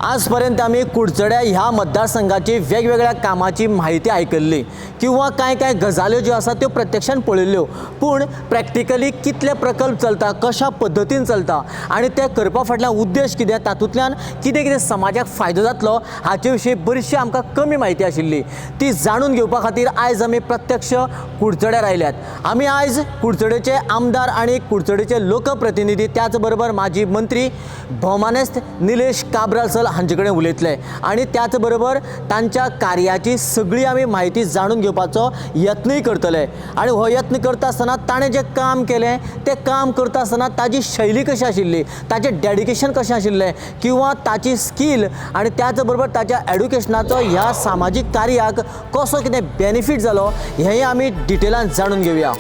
आजपर्यंत आमी कुडचड्या ह्या मतदारसंघाची वेगवेगळ्या कामाची म्हायती आयकल्ली किंवा कांय कांय गजाल्यो ज्यो आसा त्यो प्रत्यक्षान पळयल्ल्यो, पूण प्रॅक्टिकली कितले प्रकल्प चलता, कशा पद्दतीन चलता आनी ते करपा फाटल्यान उद्देश कितें, तातूंतल्यान कितें कितें समाजाक फायदो जातलो हाचे विशीं बरीचशी आमकां कमी म्हायती आशिल्ली. ती जाणून घेवपा खातीर आयज आमी प्रत्यक्ष कुडचड्यार आयल्यात. आमी आयज कुडचडेचे आमदार आनी कुडचडेचे लोकप्रतिनिधी त्याच बरोबर माजी मंत्री भोवमानेस्त निलेश काब्राल सर हांचे कडेन उलयतले आनी त्याच बरोबर तांच्या कार्याची सगळी आमी म्हायती जाणून घेवपाचो यत्नूय करतले. आनी हो यत्न करता आसतना ताणें जें काम केलें तें काम करता आसतना ताजी शैली कशी आशिल्ली, ताचें डेडिकेशन कशें आशिल्लें किंवा ताची स्कील आनी त्याच बरोबर ताच्या एड्युकेशनाचो ह्या सामाजीक कार्याक कसो कितें बेनिफीट जालो हेंय आमी डिटेलान जाणून घेवया.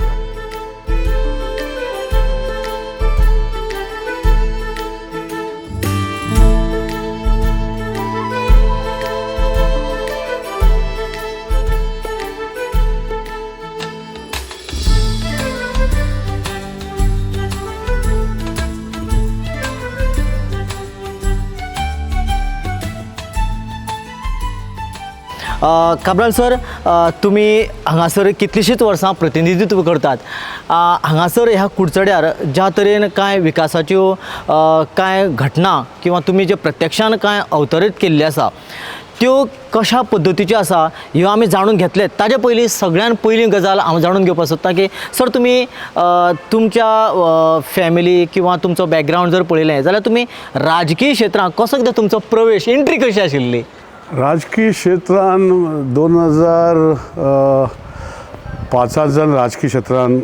काब्राल सर, तुमी हांगासर कितलींशींच वर्सां प्रतिनिधित्व करतात. हांगासर ह्या कुडचड्यार ज्या तरेन कांय विकासाच्यो कांय घटना किंवा तुमी जे प्रत्यक्षान कांय अवतरीत केल्ले आसा त्यो कशा पद्दतीच्यो आसा ह्यो आमी जाणून घेतले. ताजे पयलीं सगळ्यान पयली गजाल हांव जाणून घेवपाक सोदता की सर तुमी तुमच्या फॅमिली किंवा तुमचो बॅकग्रावंड जर पळयलें जाल्यार तुमी राजकीय क्षेत्रांत कसो कितें तुमचो प्रवेश, एंट्री कशी आशिल्ली? राजकीय क्षेत्रान 2005 राजकीय क्षेत्रान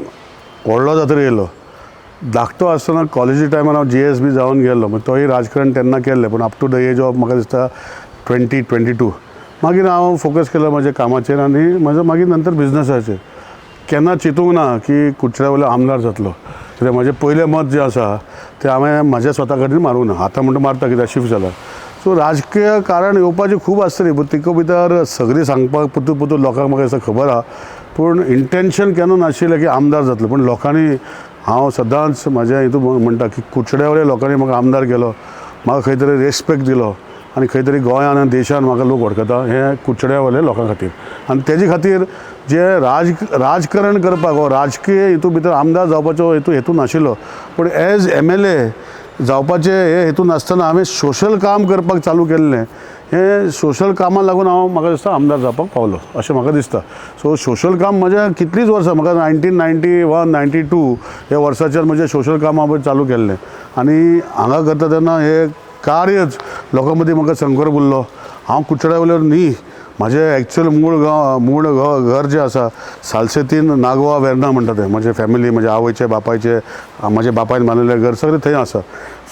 व्हडलो जातरी येयलो. धाकटो आसतना कॉलेजी टायमार हांव जी एस बी जावन गेल्लो, मागीर तोय राजकारण तेन्ना केल्लें, पूण up to the age of म्हाका दिसता 20-22 मागीर हांव फोकस केलो म्हज्या कामाचेर आनी म्हजो मागीर नंतर बिजनसाचेर. केन्ना चिंतूंक ना की कुडचड्या वयलो आमदार जातलो, कित्याक म्हजें पयलें मत जें आसा तें हांवें म्हज्या स्वता खातीर मारूंक ना. आतां म्हणटा मारता कित्याक शिफ्ट जाला. सो राजकीय कारण येवपाची खूब आसतली, पूण तिका भितर सगळीं सांगपाक पुतू पुतू लोकांक म्हाका दिसता खबर आहा, पूण इंटेन्शन केन्ना नाशिल्लें की आमदार जातलो. पूण लोकांनी, हांव सदांच म्हाज्या हितून म्हणटा की कुडचड्या वयल्या लोकांनी म्हाका आमदार केलो, म्हाका खंय तरी रेस्पेक्ट दिलो आनी खंय तरी गोंयान आनी देशान म्हाका लोक वळखता हें कुडचड्या वयल्या लोकां खातीर. आनी तेजे खातीर जे राजकारण करपाक हो राजकीय हितून भितर आमदार जावपाचो हेतू नाशिल्लो, पूण एज MLA जावपाचें हे हेतू नासतना हांवें सोशल काम करपाक चालू केल्लें. हें सोशल कामाक लागून हांव म्हाका दिसता आमदार जावपाक पावलो अशें म्हाका दिसता. सो सोशल काम म्हजें कितलींच वर्सां, म्हाका 1991 92 ह्या वर्साचेर म्हजें सोशल काम हांवें चालू केल्लें आनी हांगा करता तेन्ना हें कार्यच लोकां मदीं म्हाका संकर उरलो. हांव कुडचड्या वयलो न्ही, म्हाजें एक्चुअल मूळ गांव, मूळ घर जें आसा सालसेतीन नागवा वेर्ना म्हणटा तें, म्हजें फॅमिली, म्हज्या आवयचें बापायचें, म्हज्या बापायन बांदिल्लें घर सगळें थंय आसा.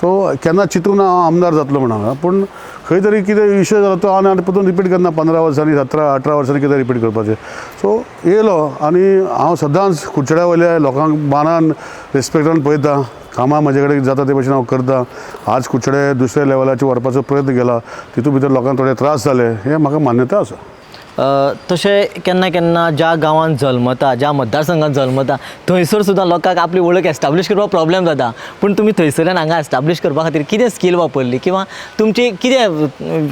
सो केन्ना चिंतूंक ना हांव आमदार जातलो म्हणून, पूण खंय तरी कितें विशय जालो तो हांव आनी परतून रिपीट करना. 15 वर्सांनी 17-18 वर्सांनी कितें रिपीट करपाचें. सो येयलो आनी हांव सदांच कुडचड्या वयल्या लोकांक मानान रिस्पेक्टान पळयता, कामां म्हजे कडेन जाता ते भशेन हांव करता. आज कुडचडे दुसऱ्या लेवलाचेर व्हरपाचो प्रयत्न केला, तितून भितर लोकांक थोडे त्रास जाले हें म्हाका मान्यता आसा. तशें केन्ना केन्ना ज्या गांवांत जल्मता, ज्या मतदारसंघात जल्मता थंयसर सुद्दां लोकांक आपली वळख एस्टाब्लीश करपाक प्रॉब्लेम जाता, पूण तुमी थंयसरल्यान हांगा एस्टाब्लीश करपा खातीर कितें स्कील वापरली किंवा तुमची कितें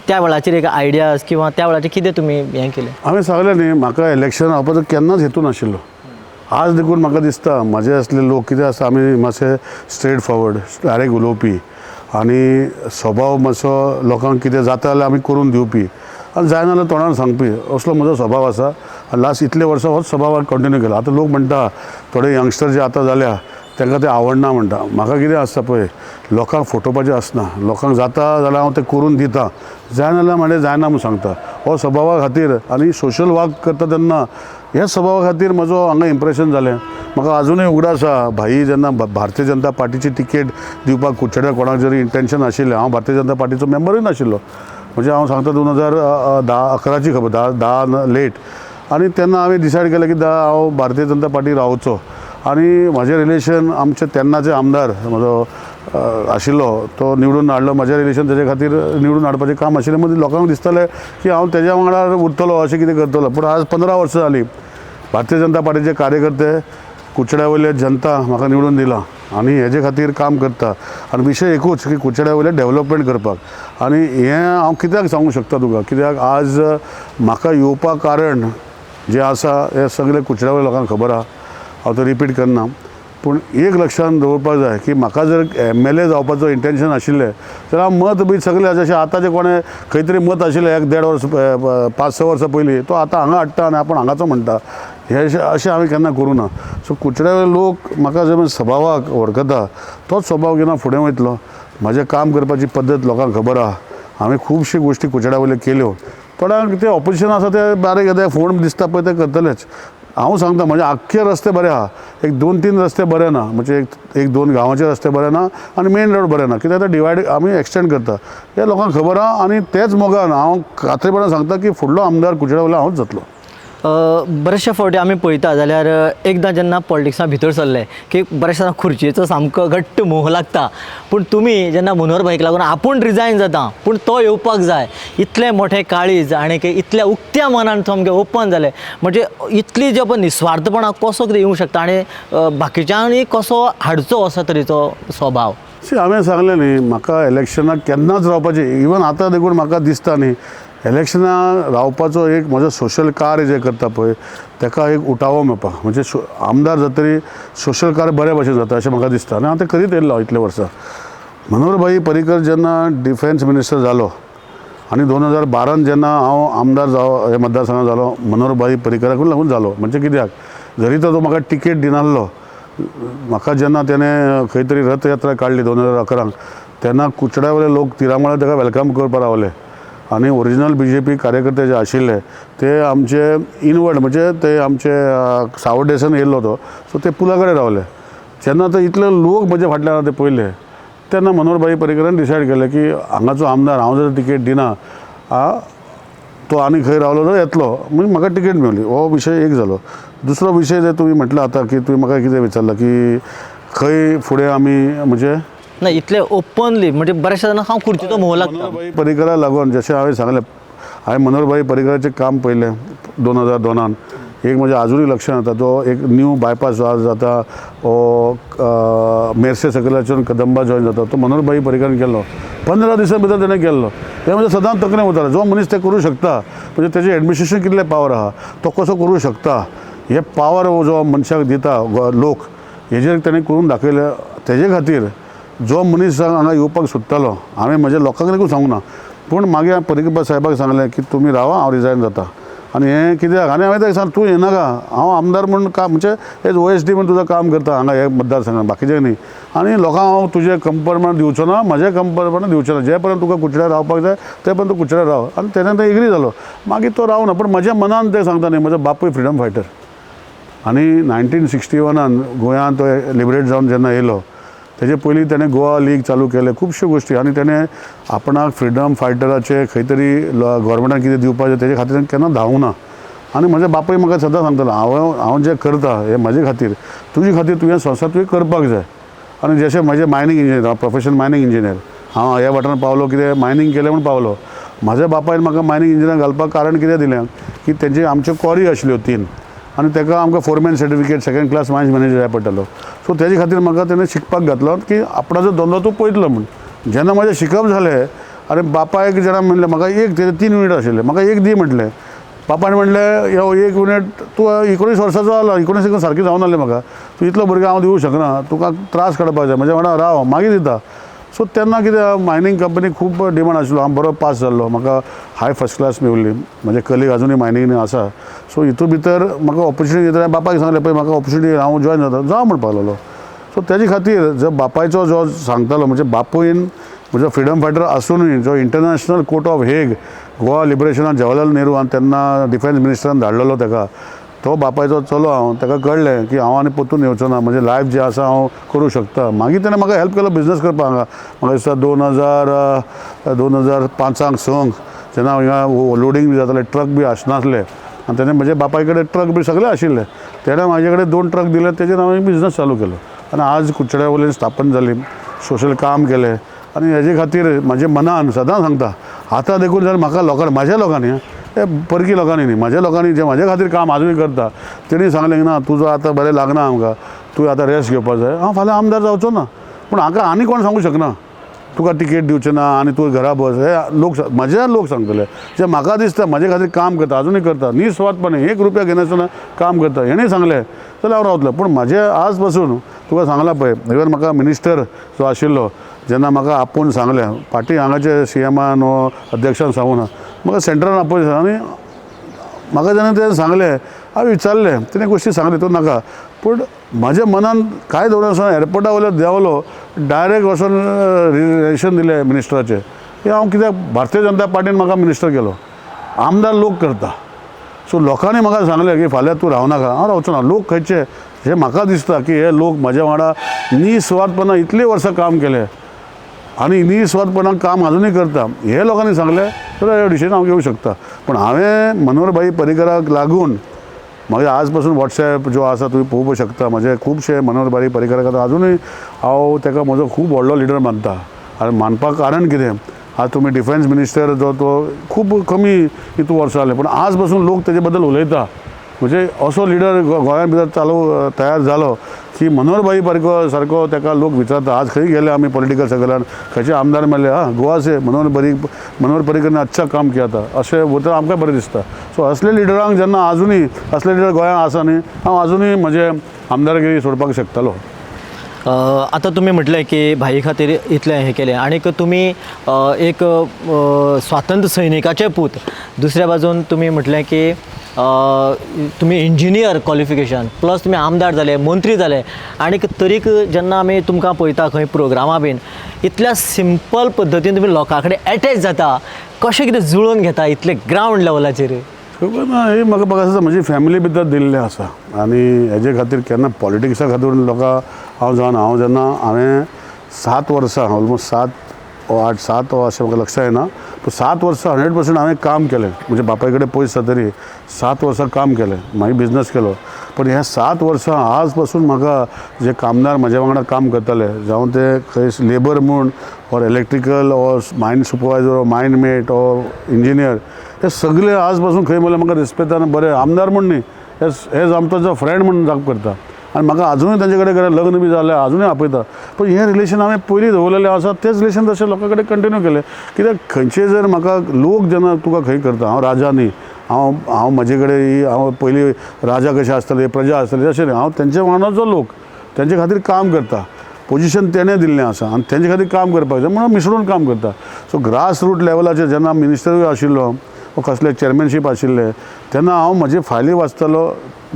त्या वेळाचेर एक आयडियाज किंवा त्या वेळाचेर कितें तुमी हें केलें? हांवें सांगलें न्ही, म्हाका इलेक्शन रावपाचो केन्नाच हेतू नाशिल्लो. आज देखून म्हाका दिसता म्हाजे असले लोक कितें आसा, आमी मातशे स्ट्रेट फॉरवर्ड डायरेक्ट उलोवपी आनी स्वभाव मातसो लोकांक कितें जाता जाल्यार आमी करून दिवपी आनी जायना जाल्यार तोंडान सांगपी, असलो म्हजो स्वभाव आसा. आनी लास्ट इतले वर्सां होच स्वभाव हांवें कंटिन्यू केला. आतां लोक म्हणटा थोडे यंगस्टर जे आतां जाल्या तांकां तें आवडना म्हणटा. म्हाका कितें आसता पळय, लोकांक फटोवपाचें आसना, लोकांक जाता जाल्यार हांव तें करून दिता, जायना जाल्यार म्हणलें जायना म्हूण सांगता. हो स्वभावा खातीर आनी सोशल वर्क करता तेन्ना ह्या स्वभावा खातीर म्हजो हांगा इम्प्रेशन जालें. म्हाका आजुनूय उगडास आसा, भाई जेन्ना भारतीय जनता पार्टीची तिकेट दिवपाक कुडचड्यार कोणाक जरी इंटेन्शन आशिल्लें, हांव भारतीय जनता पार्टीचो मेंबरूय नाशिल्लो, म्हणजे हांव सांगता 2010-11ची खबर, 10 लेट, आनी तेन्ना हांवें डिसायड केलें की हांव भारतीय जनता पार्टी रावचो. आनी म्हाजें रिलेशन आमचे तेन्नाचे आमदार म्हजो आशिल्लो तो निवडून हाडलो, म्हजें रिलेशन तेजे खातीर निवडून हाडपाचें काम आशिल्लें. मदीं लोकांक दिसतालें की हांव तेज्या वांगडा उरतलो अशें कितें करतलो, पूण आज 15 वर्सां जालीं भारतीय जनता पार्टीचे कार्यकर्ते कुडचड्या वयले जनता म्हाका निवडून दिला. आनी हेजे खातीर काम करता. आनी विशय एकूच की कुडचड्या वयलें डेवलपमेंट करपाक. आनी हें हांव कित्याक सांगूंक शकता तुका, कित्याक आज म्हाका येवपाक कारण जें आसा हें सगळें कुडचड्या वयल्या लोकांक खबर आहा, हांव तो रिपीट करना. पूण एक लक्षान दवरपाक जाय की म्हाका जर एमएलए जावपाचो इंटेन्शन आशिल्लें जाल्यार हांव मत बी सगळें जशें आतां जें कोणें खंय तरी मत आशिल्लें एक देड वर्स 5-6 वर्सां पयलीं तो आतां हांगा हाडटा आनी आपूण हांगाचो म्हणटा, हें अशें हांवें केन्ना करूं ना. सो कुडचड्या वयले लोक म्हाका जे स्वभावाक वळखता तोच स्वभाव घेवन हांव फुडें वयतलो. म्हाजें काम करपाची पद्दत लोकांक खबर आहा. हांवें खुबश्यो गोश्टी कुडचड्या वयल्यो केल्यो. थोड्यांक ते ऑपोजिशन आसा ते बारीक येता फोण दिसता पळय ते करतलेच. हांव सांगता म्हजे आख्खे रस्ते बरे आहा, एक 2-3 रस्ते बरे ना, म्हणजे एक 2 गांवाचे रस्ते बरे ना आनी मेन रोड बरे ना, कित्याक आतां डिवायड आमी एक्सटेंड करता, हें लोकांक खबर आहा. आनी तेच मोगान हांव खात्रीपणान सांगता की फुडलो आमदार कुडचड्या वयलो हांवूच जातलो. बरेचशे फावटी आमी पळयता जाल्यार एकदां जेन्ना पॉलिटिक्सां भितर सरले की बऱ्याचशा खुर्चेचो सामको घट्ट मोह लागता, पूण तुमी जेन्ना मनोहर भाईक लागून आपूण रिजायन जाता पूण तो येवपाक जाय, इतलें मोठें काळीज आनी इतल्या उक्त्या मनान सामकें ओपन जालें, म्हणजे इतली जे पळय निस्वार्थपणा कसो कितें येवंक शकता आनी बाकीच्यांनी कसो हाडचो असो तरेचो स्वभाव. सी हांवें सांगलें न्ही म्हाका इलेक्शनाक केन्नाच रावपाचें, इवन आतां देखून म्हाका दिसता न्ही इलेक्शनाक रावपाचो एक म्हजो सोशल कार्य जें करता पळय ताका एक उठावो मेळपाक, म्हणजे आमदार जातरी सोशल कार्य बऱ्या भशेन जाता अशें म्हाका दिसता आनी हांव तें करीत येयल्लो इतले वर्सां. मनोहरभाई पर्रीकर जेन्ना डिफेन्स मिनिस्टर जालो आनी 2012 जेन्ना हांव आमदार जाव हे मतदारसंघात जालो, मनोहरभाई पर्रीकराकूच लागून जालो. म्हणजे कित्याक जरी तर तो म्हाका टिकेट दिनासलो, म्हाका जेन्ना तेणें खंय तरी रथयात्रा काडली 2011 तेन्ना कुडचड्या वयले लोक तिरामळा ताका welcome करपाक रावले आनी ओरिजिनल बीजेपी कार्यकर्ते जे आशिल्ले ते आमचे इनवर्ड म्हणजे ते आमचे सावर्डेसान येयल्लो तो, सो ते पुला कडेन रावले. जेन्ना ते इतले लोक म्हजे फाटल्यान ते पयले तेन्ना मनोहरभाई पर्रीकरान डिसायड केलें की हांगाचो आमदार हांव जर तिकेट दिना तो आनी खंय रावलो जाल्यार येतलो, मागीर म्हाका तिकेट मेवली. हो विशय एक जालो. दुसरो विशय जे तुमी म्हटलें आतां की तुवें म्हाका कितें विचारलां की खंय फुडें आमी म्हणजे ना इतले ओपनली म्हणजे बऱ्याचशा जाणांक हांव खुर्चेचो मोह लागता. मनोहरभाई पर्रीकरा लागून जशें हांवें सांगलें, हांवें मनोहरभाई पर्रीकराचें काम पळयलें 2002 एक म्हज्या आजुनूय लक्षांत येता, तो एक न्यू बायपास जो आज जाता हो मेर्से सकयल्याच्यान कदंबा जॉयन जाता तो मनोहरभाई पर्रीकरान केल्लो. 15 दिसां भितर तेणें केल्लो. हें म्हणजे सदांच तकलेन उरतालें, जो मनीस तें करूं शकता म्हणजे तेजें एडमिनिस्ट्रेशन कितलें पावर आहा, तो कसो करूं शकता, हे पावर जो मनशाक दिता लोक हेजेर तेणें करून दाखयलें. तेजे खातीर जो मनीस हांगा येवपाक सोदतालो हांवें म्हज्या लोकांक लेगून सांगूंक ना, पूण मागीर हांवें पर्रीकर साहेबाक सांगलें की तुमी रावा हांव रिजायन जाता. आनी हें कित्याक आनी हांवें ताका सांगलें तूं येनाका, हांव आमदार म्हूण काम म्हणजे एज OSD म्हूण तुजो काम करता हांगा हे मतदारसंघात बाकीचें न्ही, आनी लोकांक हांव तुजें कंपरमेंट दिवचो ना, म्हजें कंपरमेंट दिवचो ना, जे पर्यंत तुका कुडचड्यार रावपाक जाय ते पर्यंत तूं कुडचड्यार राव. आनी तेन्ना तो एग्री जालो. मागीर तो रावना, पूण म्हज्या मनान तें सांगता न्ही, म्हजो बापूय फ्रिडम फायटर आनी 1961 गोंयांत तो लिबरेट जावन जेन्ना येयलो तेजे पयलीं तेणें गोवा लीग चालू केलें, खुबश्यो गोश्टी, आनी तेणें आपणाक फ्रिडम फायटराचे खंय तरी गोवोरमेंटान कितें दिवपाचें तेजे खातीर केन्ना धांवूंक ना. आनी म्हजे बापूय म्हाका सदां सांगतालो हांव जें करता हें म्हजे खातीर, तुजे खातीर तुवें संवसार तुवें करपाक जाय. आनी जशें म्हजें मायनींग इंजिनियर, हांव प्रोफेशन मायनींग इंजिनियर, हांव ह्या वाठारांत पावलो कितें मायनींग केलें म्हूण पावलो. म्हाज्या बापायन म्हाका मायनींग इंजिनियर घालपाक कारण कितें दिलें की तेंची आमच्यो कॉरी आशिल्ल्यो 3 आनी ताका आमकां foreman certificate second class mines manager जाय पडटालो. सो तेजे खातीर म्हाका तेणें शिकपाक घातलो की आपणाचो धंदो तूं पळयतलो म्हूण. जेन्ना म्हजें शिकप जालें आनी बापायक जेन्ना म्हणलें म्हाका एक तेजे 3 युनीट आशिल्ले, म्हाका एक दी म्हटलें, बापायन म्हणलें यो एक युनीट तूं 19 वर्साचो जालो, 19 सारकें जावन आसलें म्हाका, तूं इतलो भुरगो हांव दिवूं शकना, तुका त्रास काडपाक जाय, म्हज्या वांगडा राव मागीर दिता. सो तेन्ना कितें मायनींग कंपनी खूब डिमांड आशिल्लो, हांव बरो पास जाल्लो, म्हाका हाय फर्स्ट क्लास मेवली, म्हजे कलीग आजुनूय मायनिंगेन आसा. सो हितून भितर म्हाका ऑपॉर्च्युनिटी दिता, बापायक सांगलें पळय म्हाका ऑपॉर्च्युनिटी हांव जॉयन जाता, जावं म्हणपाक लागलो. सो तेजे खातीर जो बापायचो जो सांगतालो म्हणजे बापूयन म्हजो फ्रिडम फायटर आसुनूय जो international court of Hague Goa लिबरेशनान Jawaharlal Nehru आनी तेन्ना डिफेन्स मिनिस्टरान धाडलेलो ताका, तो बापायचो चलो हांव, ताका कळ्ळें की हांव आनी परतून येवचो ना, म्हजें लायफ जें आसा हांव करूं शकता. मागीर तेणें म्हाका हेल्प केलो बिजनस करपाक हांगा. म्हाका दिसता 2005 6 जेन्ना हांगा लोडींग बी जातालें, ट्रक बी आसनासले आनी तेणें म्हज्या बापाय कडेन ट्रक बी सगळे आशिल्ले, तेणें म्हाजे कडेन 2 ट्रक दिले, तेजेर हांवें बिजनस चालू केलो आनी आज कुडचड्या वयल्यान स्थापन जाली, सोशल काम केलें. आनी हेजे खातीर म्हज्या मनान सदां सांगता आतां देखून जाल्यार म्हाका लोकांनी, म्हाज्या लोकांनी, हे परकी लोकांनी न्ही, म्हाज्या लोकांनी जे म्हाज्या खातीर काम आजूय करता तेणी सांगलें ना तुजो आतां बरें लागना आमकां, तूं आतां रेस्ट घेवपा जाय, हांव फाल्यां आमदार जावचो ना. पूण हाका आनी कोण सांगूंक शकना तुका तिकेट दिवचें ना आनी तूं घरा बस. हे लोक म्हजे लोक सांगतले जे म्हाका दिसता म्हजे खातीर काम करता, आजुनूय करता निस्वार्थपणे, एक रुपया घेनासतना काम करता, हेणें सांगलें जाल्यार हांव रावतलो. पूण म्हाजे आज पासून तुका सांगलां पळय, इवन म्हाका मिनिस्टर जो आशिल्लो जेन्ना म्हाका आपोवन सांगलें, फाटीं हांगाचे सी एमान वो अध्यक्षान सांगूं ना, म्हाका सेंट्रलान आपोवन आनी म्हाका जेन्ना तें सांगलें, हांवें विचारलें, तिणें गोश्टी सांगली तूं नाका. पूण म्हज्या मनान कांय दवरनासतना एअरपोर्टा वयल्यान देंवलो, डायरेक्ट वचोन रिजर्वेशन दिलें मिनिस्टराचें की हांव कित्याक भारतीय जनता पार्टीन म्हाका मिनिस्टर केलो. आमदार लोक करता, सो लोकांनी म्हाका सांगलें की फाल्यां तूं रावनाका, हांव रावचो ना. लोक खंयचे हे म्हाका दिसता की हे लोक म्हज्या वांगडा निस्वार्थपणान इतलीं वर्सां काम केलें आनी निस्वार्थपणान काम आजुनूय करता, हे लोकांनी सांगलें जाल्यार हे डिसिजन हांव घेवंक शकता. पूण हांवें मनोहरभाई पर्रीकराक लागून म्हाजे आज पासून वॉट्सएप जो आसा तुमी पळोवपाक शकता, म्हजे खुबशे मनोहरभाई पर्रीकराक आजुनूय हांव ताका म्हजो खूब व्हडलो लिडर मानता. आनी मानपाक कारण कितें, आज तुमी डिफेन्स मिनिस्टर जो तो खूब कमी हितून वर्सां जालें, पूण आज पासून लोक तेजे बद्दल उलयता. म्हणजे असो लिडर गोंया भितर चालू तयार जालो की मनोहरभाई पर्रीकर सारको ताका लोक विचारता. आज खंय गेले आमी पॉलिटिकल सर्कलान, खंयचे आमदार मेळ्ळे, आं गोवा से मनोहर पर्रीकर ने अच्छा काम किया था, अशें उतर आमकां बरें दिसता. सो असले लिडरांक जेन्ना आजुनूय असले लिडर गोंयांत आसा न्ही, हांव आजुनूय म्हजें आमदारगिरी सोडपाक शकतालो. आतां तुमी म्हटलें की भाई खातीर इतलें हें केलें आनीक तुमी एक स्वातंत्र्य सैनिकाचे पूत, दुसऱ्या बाजून तुमी म्हटलें की तुमी इंजिनियर क्वॉलिफिकेशन प्लस तुमी आमदार जाले, मंत्री जाले, आनीक तरीक जेन्ना आमी तुमकां पळयता खंय प्रोग्रामां बीन इतल्या सिंपल पद्दतीन तुमी लोकां कडेन एटॅच जाता, कशें कितें जुळोवन घेता इतलें ग्रावंड लेवलाचेर? खबर ना, हे म्हाका म्हाका दिसता म्हजी फॅमिली भितर दिल्लें आसा आनी हेजे खातीर केन्ना पॉलिटिक्सा खातीर लोकां हांव जावना. हांव जेन्ना हांवें 7 वर्सां ऑलमोस्ट 7 वो 8 7 वो अशें म्हाका लक्षात येना, पूण 7 वर्सां 100% हांवें काम केलें. म्हणजे बापाय कडेन पयस जातरी तरी 7 वर्सां काम केलें, मागीर बिजनस केलो. पूण ह्या 7 वर्सां आज पासून म्हाका जे कामदार म्हज्या वांगडा काम करताले, जावं ते खंय लेबर म्हूण or electrical or mine supervisor or mine mate or engineer, हे सगळे आज पासून खंय म्हणल्यार म्हाका रिस्पेक्टान बरे आमदार म्हूण न्ही, एज आमचो जो फ्रेंड म्हूण जाप करता. आनी म्हाका आजुनूय तांचे कडेन लग्न बी जालें आजुनूय आपयता. पूण हें रिलेशन हांवें पयलीं दवरलेलें आसा, तेंच रिलेशन तशें लोकां कडेन कंटिन्यू केलें. कित्याक खंयचे जर म्हाका लोक जेन्ना तुका खंय करता, हांव राजा न्ही, हांव हांव म्हजे कडेन हांव पयलीं राजा कशें आसताले, प्रजा आसताली, तशें न्ही. हांव तेंचे वांगडाचो लोक, तेंचे खातीर काम करता, पोजिशन तेणें दिल्लें आसा आनी तेंचे खातीर काम करपाक जाय म्हणून मिसळून काम करता. सो ग्रास रूट लेवलाचेर जेन्ना मिनिस्टरूय आशिल्लो वो कसले चेअरमॅनशीप आशिल्ले तेन्ना हांव म्हजे फायली वाचतालो,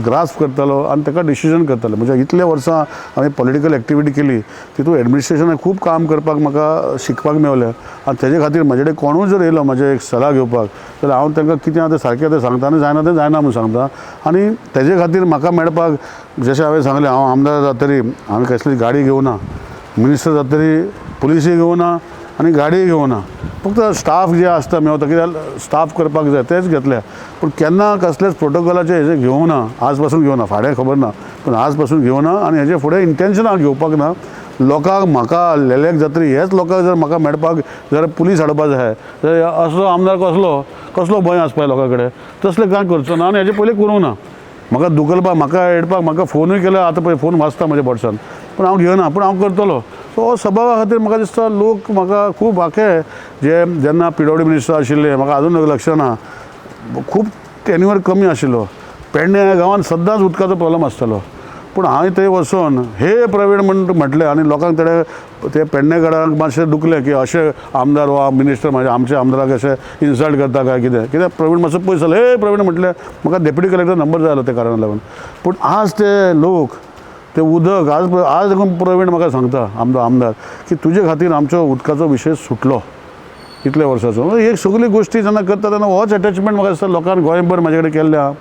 ग्रास्प करतालो आनी ताका डिसिजन करतालो. म्हणजे इतले वर्सां हांवें पॉलिटिकल एक्टिविटी केली, तितून एडमिनिस्ट्रेशनान खूब काम करपाक म्हाका शिकपाक मेवलें. आनी तेजे खातीर म्हजे कडेन कोणूय जर येयलो म्हजे एक सलाह घेवपाक जाल्यार हांव तांकां कितें आहा तें सारकें तें सांगता आनी जायना तें जायना म्हूण सांगता. आनी तेजे खातीर म्हाका मेळपाक जशें हांवें सांगलें, हांव आमदार जातरी हांवें कसली गाडी घेवना, मिनिस्टर जातरी पुलिसूय घेवना आनी गाडीय घेवना, फक्त स्टाफ जे आसता मेवता कित्याक स्टाफ करपाक जाय तेच घेतले. पूण केन्ना कसलेच प्रोटोकॉलाचे हेजे घेवना, आज पासून घेवना, फाल्यां खबर ना, पूण आज पासून घेवना आनी हेजे फुडें इंटेन्शन हांव घेवपाक ना. लोकांक म्हाका लेलेक जातरी हेच लोकांक जर म्हाका मेळपाक जर पुलीस हाडपा जाय जाल्यार असो आमदार कसलो कसलो भंय आसपा लोकां कडेन, तसलें कांय करचो ना आनी हेजे पयलीं करूंक ना. म्हाका दुखलपाक, म्हाका हेडपाक, म्हाका फोनूय केल्यार आतां पळय फोन वाजता म्हज्या बोल्सान, पूण हांव घेवना, पूण हांव करतलो. सो हो सभावा खातीर म्हाका दिसता लोक म्हाका खूब आखे जे जेन्ना पीडब्ल्यूडी मिनिस्टर आशिल्ले, म्हाका आजून लक्ष ना, खूब टेन्युअर कमी आशिल्लो, पेडणे ह्या गांवांत सद्दांच उदकाचो प्रोब्लम आसतालो. पूण हांवें थंय वचोन हे प्रवीण म्हण म्हटलें आनी लोकांक तेणें ते पेडणेकारांक मातशें दुखलें की अशें आमदार वा मिनिस्टर म्हाजे आमच्या आमदाराक अशें इन्सल्ट करता काय कितें, कित्याक प्रवीण मातसो पयस जालो, हे प्रवीण म्हटलें, म्हाका डेप्युटी कलेक्टर नंबर जाय आसलो त्या कारणाक लागून. पूण आज ते लोक ते उदक आज आज देखून प्रवीण म्हाका सांगता आमचो आमदार की तुजे खातीर आमचो उदकाचो विशय सुटलो इतल्या वर्साचो. एक सगळी गोश्टी जेन्ना करता तेन्ना होच एटॅचमेंट म्हाका दिसता लोकांक गोंयभर म्हाजे कडेन केल्ले आहा.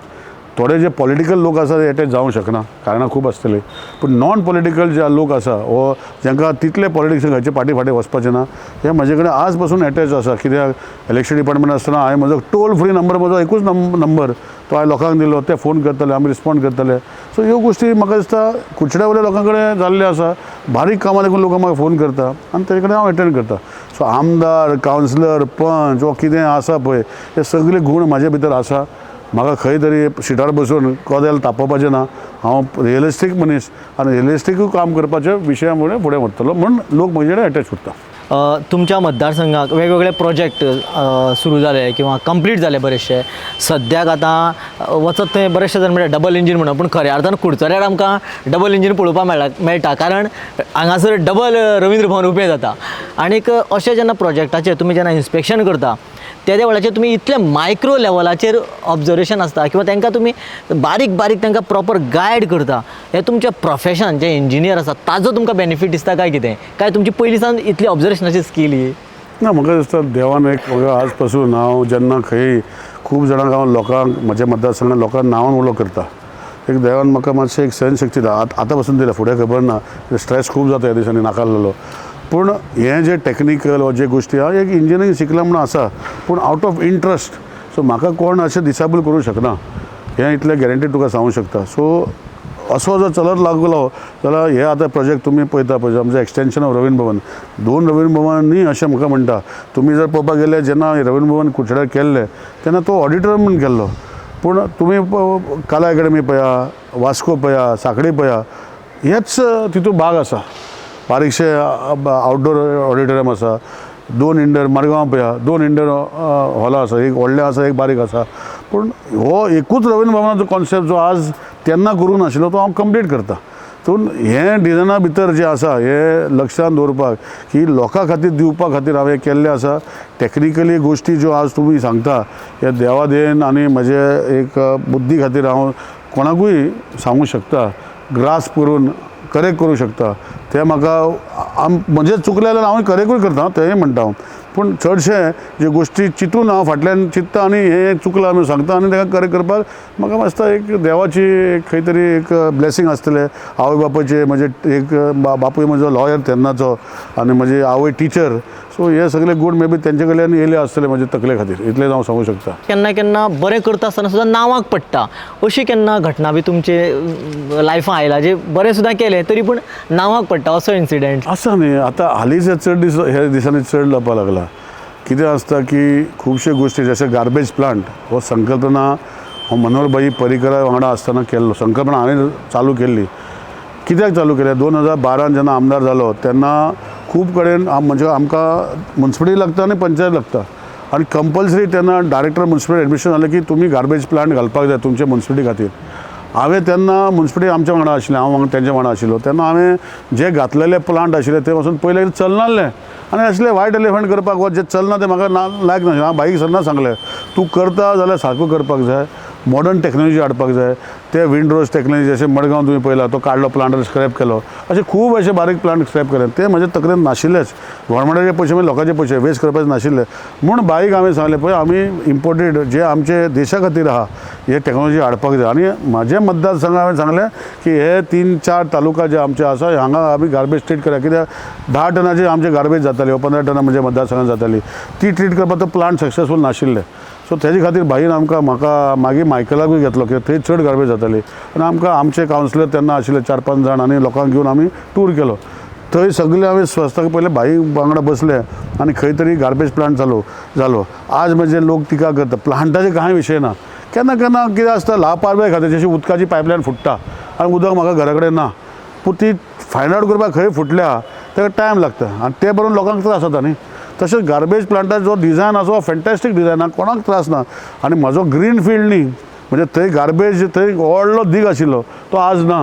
थोडे जे पॉलिटिकल लोक आसा ते एटॅच जावंक शकना, कारणां खूब आसतलीं, पूण नॉन पॉलिटिकल जे लोक आसा वो जांकां तितले पॉलिटिक्स खंयचे फाटीं फाटीं वचपाचें ना, हे म्हजे कडेन आज पासून एटॅच आसा. कित्याक इलेक्शन डिपार्टमेंट आसतना हांवें म्हजो टोल फ्री नंबर, म्हजो एकूच नंबर तो हांवें लोकांक दिलो, ते फोन करतले, आमी रिस्पोंड करतले. सो ह्यो गोश्टी म्हाका दिसता कुडचड्या वयल्या लोकां कडेन जाल्ल्यो आसा, बारीक कामां देखून लोक म्हाका फोन करता आनी तेजे कडेन हांव एटेंड करता. सो आमदार, कावन्सिलर, पंच वो कितें आसा पळय हे सगळे गूण म्हाजे भितर आसा. म्हाका खंय तरी सिटार बसून कदेल तापोवपाचें ना. हांव रियलिस्टीक मनीस आनी रियलिस्टिकूय काम करपाच्या विशया मुळे फुडें वतलो म्हूण लोक म्हजे कडेन एटॅच उरता. तुमच्या मतदारसंघाक वेगवेगळे प्रोजेक्ट सुरू जाले किंवा कंप्लीट जाले बरेचशे. सद्याक आतां वचत थंय बरेचशे जाण म्हणटा डबल इंजीन म्हणून, पूण खऱ्या अर्थान कुडचड्यार आमकां डबल इंजीन पळोवपाक मेळटा, कारण हांगासर डबल रवींद्र भवन उबें जाता. आनीक अशें जेन्ना प्रोजेक्टाचेर तुमी जेन्ना इन्स्पेक्शन करता तेद्या वेळाचेर तुमी इतले मायक्रो लेवलाचेर ऑब्जर्वेशन आसता किंवा तांकां तुमी बारीक बारीक तांकां प्रॉपर गायड करता, हें तुमचें प्रोफेशन जें इंजिनियर आसा ताजो तुमकां बेनिफीट दिसता काय कितें, काय तुमची पयलीं सावन इतली ऑब्जर्वेशनाची स्कील ही? ना, म्हाका दिसता देवान एक म्हाका आज पासून हांव जेन्ना खंय खूब जाणांक हांव लोकांक म्हज्या मतदारसंघात लोकांक नांवान उलो करता, एक देवान म्हाका मातशें एक सहनशक्ती दिला, आतां पासून दिल्या, फुडें खबर ना, स्ट्रेस खूब जाता ह्या दिसांनी नाका जाल्लो. पूण हें जें टॅक्निकल वा जे गोश्टी हांव एक इंजिनियरींग शिकला म्हणून आसा, पूण आवट ऑफ इंट्रस्ट, सो म्हाका कोण अशें डिसेबल करूंक शकना, हें इतलें गॅरंटी तुका सांगूंक शकता. सो असो जर चलत लागलो जाल्यार हे आतां प्रोजेक्ट तुमी पळयता पळय, आमचें एक्सटेंशन ऑफ रवींद्र भवन, 2 रवींद्र भवन न्ही अशें म्हाका म्हणटा. तुमी जर पळोवपाक गेले जेन्ना रवींद्र भवन कुडचड्यार केल्लें तेन्ना तो ऑडिटर म्हूण केल्लो, पूण तुमी कला एकाडमी पळया, वास्को पळया, सांखळी पळया, हेच तितूंत भाग आसा. बारीकशे आवटडोर ऑडिटोरियम आसा, 2 इंडोर मडगांव पळया, 2 इंडोर हॉलां आसा, एक व्हडलें आसा, एक बारीक आसा. पूण हो एकूच रवींद्र भवनाचो कॉन्सेप्ट जो आज तेन्ना करूंक नाशिल्लो तो हांव कंप्लीट करता. पूण हें डिजायना भितर जें आसा हें लक्षांत दवरपाक की लोकां खातीर दिवपा खातीर हांवें केल्लें आसा. टॅक्निकली गोश्टी ज्यो आज तुमी सांगता हे देवा देन आनी म्हजे एक बुद्धी खातीर हांव कोणाकूय सांगूंक शकता, ग्रास्प करून करेक्ट करूंक शकता. तें म्हाका म्हजें चुकलें जाल्यार हांव करेक्टूय करता, तेंय म्हणटा हांव. पूण चडशे जे गोश्टी चिंतून हांव फाटल्यान चिंत्ता आनी हें चुकलां म्हूण सांगता आनी ताका करेक्ट करपाक म्हाका दिसता एक देवाची एक खंय तरी एक ब्लेसींग आसतलें. आवय बापायचे म्हजे एक बापूय म्हजो लॉयर तेन्नाचो आनी म्हजी आवय टिचर, सो हे सगळे गूण मे बी तेंचे कडल्यान येयले आसतले म्हजे तकले खातीर, इतलेंच हांव सांगूंक शकता. केन्ना केन्ना बरें करता आसतना सुद्दां नांवाक पडटा, अशी केन्ना घटना बी तुमचे लायफान आयला जे बरें सुद्दां केलें तरी पूण नांवाक पडटा असो इन्सिडंट आसा न्ही? आतां हालींच चड दीस हे दिसांनी चड जावपाक लागला. कितें आसता की खुबश्यो गोश्टी जशें गार्बेज प्लांट हो संकल्पना हो मनोहरभाई पर्रीकरा वांगडा आसतना केल्लो संकल्पना हांवें चालू केल्ली. कित्याक चालू केल्या, 2012 जेन्ना आमदार जालो तेन्ना खूब कडेन म्हणजे आमकां मुन्सिपालिटी लागता आनी पंचायत लागता आनी कंपल्सरी तेन्ना डायरेक्टर मुन्सिपल एडमिशन जालें की तुमी गार्बेज प्लांट घालपाक जाय तुमचे मुन्सिपालिटी खातीर. हांवें तेन्ना मुन्सिपालिटी आमच्या वांगडा आशिल्लें, हांव वांगडा तेंच्या वांगडा आशिल्लो, तेन्ना हांवें जे घातलेले प्लांट आशिल्ले ते वचून पयलें चलनासलें आनी आसले वायट एलिफंट करपाक वा जे चलना तें म्हाका ना लायक नाशिल्लें. हांव बाईक सन्ना सांगलें तूं करता जाल्यार सारको करपाक जाय, मॉडर्न टॅक्नोलॉजी हाडपाक जाय. ते विंडरोज टॅक्नोलॉजी जशें मडगांव तुमी पळयला तो काडलो प्लांट स्क्रॅप केलो, अशे खूब अशे बारीक प्लांट स्क्रॅप केले ते म्हज्या तकलेन नाशिल्लेच. गव्हर्मेंटाचे पयशे म्हणजे लोकांचे पयशे वेस्ट करपाचे नाशिल्ले म्हूण बाईक हांवें सांगलें पळय आमी इम्पोर्टेड जे आमचे देशा खातीर आहा हे टॅक्नोलॉजी हाडपाक जाय. आनी म्हाजे मतदारसंघ हांवें सांगलें की हे 3-4 तालुका जे आमचे आसा हांगा आमी गार्बेज ट्रीट करा, कित्याक 10 टनाची आमचे गार्बेज जाताली वा 15 टनां म्हज्या मतदारसंघात जाताली, ती ट्रीट करपाक तो प्लांट सक्सेसफूल नाशिल्ले. सो तेजे खातीर भाईन आमकां म्हाका मागीर मायकलाकूय घेतलो कित्याक थंय चड गार्बेज जाताली आनी आमकां आमचे कावन्सिलर तेन्ना आशिल्ले 4-5 जाण आनी लोकांक घेवन आमी टूर केलो. थंय सगळे आमी स्वस्ताक पयले भाई वांगडा बसले आनी खंय तरी गार्बेज प्लांट चालू जालो. आज म्हणजे लोक टिका करता, प्लांटाचे कांय विशय ना. केन्ना केन्ना कितें आसता लापारवाय खातीर जशी उदकाची पायपलायन फुट्टा आनी उदक म्हाका घरा कडेन ना, पूण ती फायंड आवट करपाक खंय फुटल्या ताका टायम लागता आनी ते बरोवन लोकांक त्रास जाता न्ही. तशेंच गार्बेज प्लांटाचो जो डिजायन आसा फॅन्टॅस्टीक डिजायन आहा, कोणाक त्रास ना. आनी म्हजो ग्रीन फिल्ड न्ही म्हणजे थंय गार्बेज थंय व्हडलो दीग आशिल्लो तो आज ना